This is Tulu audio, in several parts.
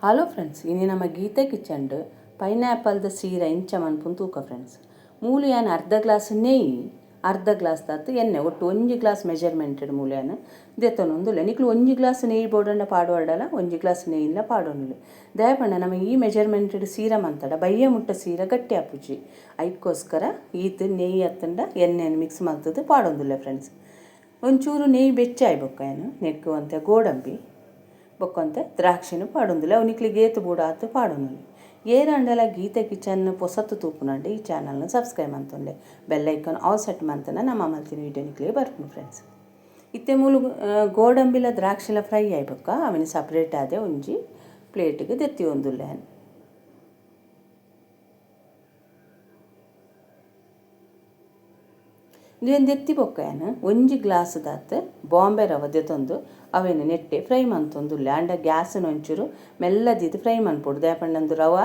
ಹಲೋ ಫ್ರೆಂಡ್ಸ್, ಇನಿ ನಮ್ಮ ಗೀತಾ ಕಿಚನ್ಡ್ ಪೈನಾಪಲ್ದ ಸೀರೆ ಇಂಚ ಮನ್ಪುನ್ ತೂಕ ಫ್ರೆಂಡ್ಸ್. ಮೂಲು ಯಾನ್ ಅರ್ಧ ಗ್ಲಾಸ್ ನೆಯ್ಯಿ, ಅರ್ಧ ಗ್ಲಾಸ್ ದಾತ್ ಎಣ್ಣೆ, ಒಟ್ಟು ಒಂಜಿ ಗ್ಲಾಸ್ ಮೆಜರ್ಮೆಂಟೆಡ್ ಮೂಲು ಯಾನ್ ದೆತ್ತೊನೊಂದುಲ್ಲೆ. ನಿಕ್ಲು ಒಂಜಿ ಗ್ಲಾಸ್ ನೆಯ್ಯಿ ಬೋಡಂಡ ಪಾಡುವಡಲ ಒಂಜಿ ಗ್ಲಾಸ್ ನೆಯ್ಯಿಲ ಪಾಡೊನುಲೆ. ದಯಪಂಡ ನಮ್ಮ ಈ ಮೆಜರ್ಮೆಂಟೆಡ್ ಸೀರೆ ಮಂತಡ ಬಯ್ಯ ಮುಟ್ಟ ಸೀರೆ ಗಟ್ಟಿ ಆಪುಜಿ. ಐಕ್ಕೋಸ್ಕರ ಈತ್ ನೆಯ್ಯಿ ಅತ್ತಂಡ ಎಣ್ಣೆನ್ ಮಿಕ್ಸ್ ಮಲ್ತದು ಪಾಡೊಂದುಲ್ಲೆ ಫ್ರೆಂಡ್ಸ್. ಒಂಚೂರು ನೆಯ್ಯಿ ಬೆಚ್ಚ ಆಯ್ಬೊಕ್ಕ ಏನು ನೆಕ್ಕು ಒಂತೆ ಗೋಡಂಬಿ ಬೊಕ್ಕೊಂತೆ ದ್ರಾಕ್ಷಿನ ಪಾಡೊಂದುಲ್ಲೆ. ಅವು ನಿಕ್ಲಿಗೆ ಏತ್ ಬೋಡು ಆತ್ ಪಾಡೊನುಲಿ. ಏರಾಂಡಲ ಗೀತಾ ಕಿಚನ್ ಪೊಸತ್ತು ತೂಪುನಂಡ ಈ ಚಾನಲ್ನ ಸಬ್ಸ್ಕ್ರೈಬ್ ಮಂತೊನ್ಲೆ, ಬೆಲ್ ಐಕಾನ್ ಆಲ್ ಸೆಟ್ ಮಂತನ ನಮ್ಮ ಮಲ್ತಿನ ವೀಡಿಯೋ ನಿಕ್ಲಿಗೆ ಬರ್ಪುಂಡು ಫ್ರೆಂಡ್ಸ್. ಇತ್ತೆ ಮೂಲು ಗೋಡಂಬಿಲ ದ್ರಾಕ್ಷಿಲ ಫ್ರೈ ಆಯ್ಬೊಕ್ಕ ಅವೆನ್ ಸಪ್ರೇಟ್ ಆದೆ ಒಂಜಿ ಪ್ಲೇಟ್ಗೆ ದೆತ್ತಿ ಒಂದುಲ್ಲೆ. ಇಂದುವೆನ್ ದೆತ್ತಿ ಬೊಕ್ಕ ಯಾನ್ ಒಂಜಿ ಗ್ಲಾಸ್ ದಾತ್ ಬಾಂಬೆ ರವೆ ದೆತೊಂದು ಅವೆನ್ ನೆಟ್ಟೆ ಫ್ರೈ ಮಂತೊಂದುಲ್ಲೆ. ಆಂಡ ಗ್ಯಾಸ್ನ್ ಒಂಚೂರು ಮೆಲ್ಲ ದೀದ್ ಫ್ರೈ ಮನ್ಪೊಡು. ದಾಯೆ ಪಂಡ ಉಂದು ರವೆ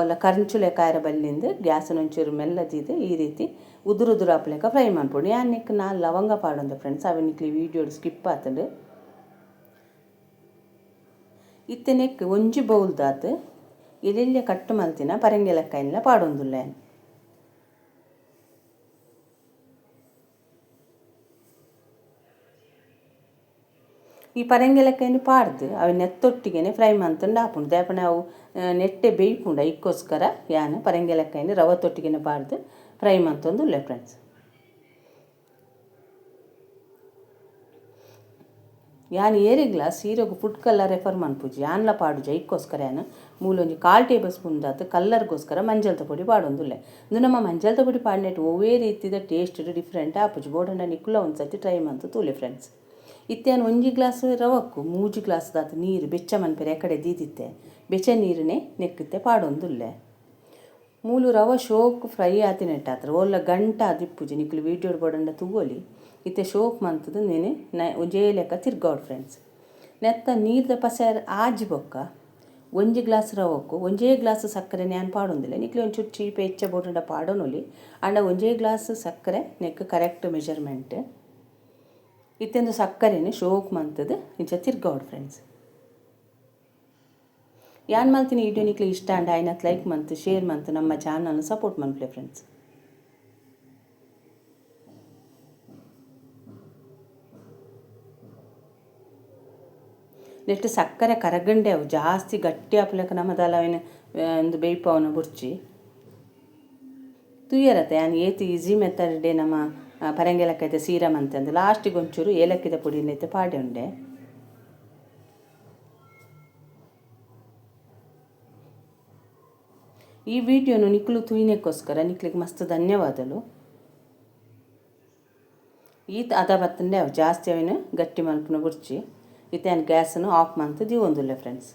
ಒಲ್ಲ ಕರ್ಂಚುಲೆಕ ಆಯೆರೆ ಬಲ್ಲಿಂದ್ ಗ್ಯಾಸ್ನ್ ಒಂಚೂರು ಮೆಲ್ಲ ದೀದ್ ಈ ರೀತಿ ಉದುರು ಉದುರು ಆಪುಲೆಕ ಫ್ರೈ ಮನ್ಪೊಡು. ಯಾನ್ ನೆಕ್ಕ್ 4 ಲವಂಗ ಪಾಡೊಂದೆ ಫ್ರೆಂಡ್ಸ್, ಅವೆನ್ ನಿಕ್ಲೆ ವೀಡಿಯೋಡ್ ಸ್ಕಿಪ್ ಆತುಂಡು. ಇತ್ತೆ ನೆಕ್ಕ್ ಒಂಜಿ ಬೌಲ್ ದಾತ್ ಎಲ್ಯ ಕಟ್ ಮಲ್ತಿನ ಪರಂಗಿಲಕ್ಕಾಯಿನ್ಲ ಪಾಡೊಂದುಲ್ಲೆ. ಈ ಪರಂಗಿಲಕ್ಕಾಯಿನ್ ಪಾಡ್ದು ಅವು ನೆತ್ತೊಟ್ಟಿಗೆನೆ ಫ್ರೈ ಮಂತುಂಡ ಆಪುಂಡು. ದಾಯೆ ಪಂಡ ಅವು ನೆಟ್ಟೆ ಬೇಯ್ಪುಂಡು. ಐಕ್ಕೋಸ್ಕರ ಯಾನ್ ಪರಂಗಿಲಕ್ಕಾಯಿನ್ ರವೆ ತೊಟ್ಟಿಗೆನೆ ಪಾಡ್ದು ಫ್ರೈ ಮಂತೊಂದುಲ್ಲೆ ಫ್ರೆಂಡ್ಸ್. ಯಾನ್ ಏರೆಗ್ಲ ಸೀರೆಗ್ ಫುಡ್ ಕಲರ್ ರೆಫರ್ ಮನ್ಪುಜಿ, ಯಾನ್ಲ ಪಾಡುಜಿ. ಐಕ್ಕೋಸ್ಕರ ಯಾನ್ ಮೂಲೊಂಜಿ ಕಾಲ್ ಟೇಬಲ್ ಸ್ಪೂನ್ ದಾತ್ ಕಲ್ಲರ್ಗೋಸ್ಕರ ಮಂಜಲ್ದ ಪೊಡಿ ಪಾಡೊಂದುಲ್ಲೆ. ಉಂದು ನಮ್ಮ ಮಂಜಲ್ದ ಪೊಡಿ ಪಾಡ್ನೆಟ್ ಒವ್ವೇ ರೀತಿದ ಟೇಸ್ಟ್ ಡಿಫ್ರೆಂಟ್ ಆಪುಜಿ. ಬೋಡಂಡ ನಿಕುಲ ಒಂದ್ಸತಿ ಟ್ರೈ ಮಂತು ತೂಲೆ ಫ್ರೆಂಡ್ಸ್. ಇತ್ತೆ ಯಾನ್ ಒಂಜಿ ಗ್ಲಾಸ್ ರವಕ್ಕು 3 ಗ್ಲಾಸ್ ದಾತ್ ನೀರು ಬೆಚ್ಚ ಮನ್ಪೆರೆ ಎಕಡೆ ದೀದಿತ್ತೆ. ಬೆಚ್ಚ ನೀರುನೆ ನೆಕ್ಕಿತ್ತೆ ಪಾಡೊಂದುಲ್ಲೆ. ಮೂಲು ರವೆ ಶೋಕ್ ಫ್ರೈ ಆತಿನೆಟ್ಟಾತ್ರ ಓಲ್ಲ ಗಂಟ ಆದಿಪ್ಪುಜಿ. ನಿಕುಲು ವೀಡಿಯೋಡ್ ಬೋಡಂಡ ತೂವೊಲಿ. ಇತ್ತೆ ಶೋಕ್ ಮಂತುದು ನೆನೆ ಒಂಜೇ ಲೆಕ್ಕ ತಿರ್ಗೌಡ್ ಫ್ರೆಂಡ್ಸ್. ನೆತ್ತ ನೀರ್ದ ಪಸೆ ಆಜಿ ಬೊಕ್ಕ ಒಂಜಿ ಗ್ಲಾಸ್ ರವಕ್ಕು ಒಂಜೇ ಗ್ಲಾಸ್ ಸಕ್ಕರೆ ಯಾನ್ ಪಾಡೊಂದಿಲ್ಲ. ನಿಕ್ಲೆ ಒಂಚೂರು ಚೀಪೆ ಹೆಚ್ಚ ಬೋಡಂಡ ಪಾಡೊನೊಲಿ. ಆಂಡ ಒಂಜೇ ಗ್ಲಾಸ್ ಸಕ್ಕರೆ ನೆಕ್ ಕರೆಕ್ಟ್ ಮೆಜರ್ಮೆಂಟ್. ಇತ್ತೆಂದು ಸಕ್ಕರೆನ್ ಶೋಕ್ ಮಂತುದು ಇಂಚ ತಿರ್ಗೌಡ್ ಫ್ರೆಂಡ್ಸ್. ಯಾನ್ ಮಲ್ತಿನ ವೀಡಿಯೋ ನಿಕ್ಲೆ ಇಷ್ಟ ಆಂಡ ಆಯ್ನತ್ ಲೈಕ್ ಮಂತ್ ಶೇರ್ ಮಂತ್ ನಮ್ಮ ಚಾನಲ್ ಸಪೋರ್ಟ್ ಮನ್ಪುಲೆ ಫ್ರೆಂಡ್ಸ್. ನೆಕ್ಸ್ಟ್ ಸಕ್ಕರೆ ಕರಗಂಡೆ ಅವು ಜಾಸ್ತಿ ಗಟ್ಟಿ ಆಪುಲೆಕ ನಮದಾಲ ಅವೆನ್ ಒಂದು ಬೇಯ್ಪಾವುನ ಬುಡ್ಚಿ ತೂಯರತೆ ಯಾನ್ ಏತ್ ಈಸಿ ಮೆಥಡ್ ಡೇ ನಮ್ಮ ಪರಂಗಿಲಕ್ಕೈತೆ ಸೀರೆ ಮಂತಂದು. ಲಾಸ್ಟಿಗೆ ಒಂಚೂರು ಏಲಕ್ಕಿದ ಪೊಡಿ ಪಾಡೆ ಉಂಡೆ. ಈ ವಿಡಿಯೋನು ನಿಕ್ಲು ತೂಯಿನೆಕ್ಕೋಸ್ಕರ ನಿಕ್ಲಿಗೆ ಮಸ್ತ್ ಧನ್ಯವಾದಗಳು. ಈತ್ ಅದ ಬತ್ತಂಡೆ ಅವು ಜಾಸ್ತಿ ಅವೇನು ಗಟ್ಟಿ ಮಲ್ಪುನ ಬುಡ್ಚಿ. ಇತ್ತೆ ಯಾನ್ ಗ್ಯಾಸನ್ನು ಆಫ್ ಮಂತ್ ದೀವೊಂದುಲ್ಲೆ ಫ್ರೆಂಡ್ಸ್.